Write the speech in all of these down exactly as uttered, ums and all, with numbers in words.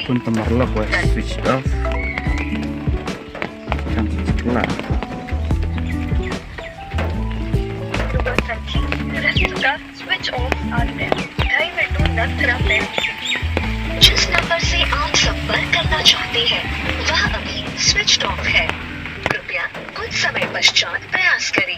Kun tamar lok wa switch off. Kan sekolah. Switch off. दयविटु नंतर जिस नंबर से आप संपर्क करना चाहते हैं, वह अभी स्विच ऑफ है। कृपया कुछ समय पश्चात प्रयास करें।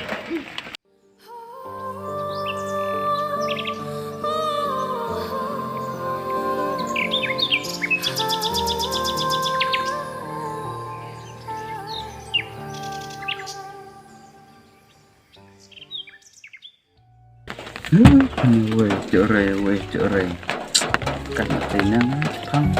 Wei, jore, wei, jore. Kan tenang pang.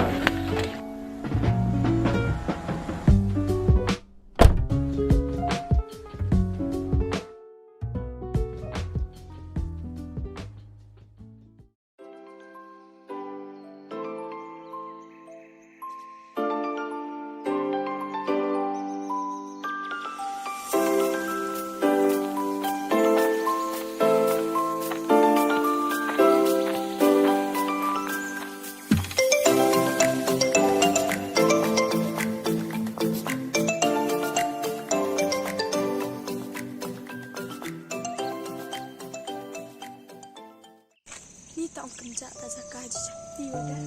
Ni tong kynjah ta jaka ji chapti wada.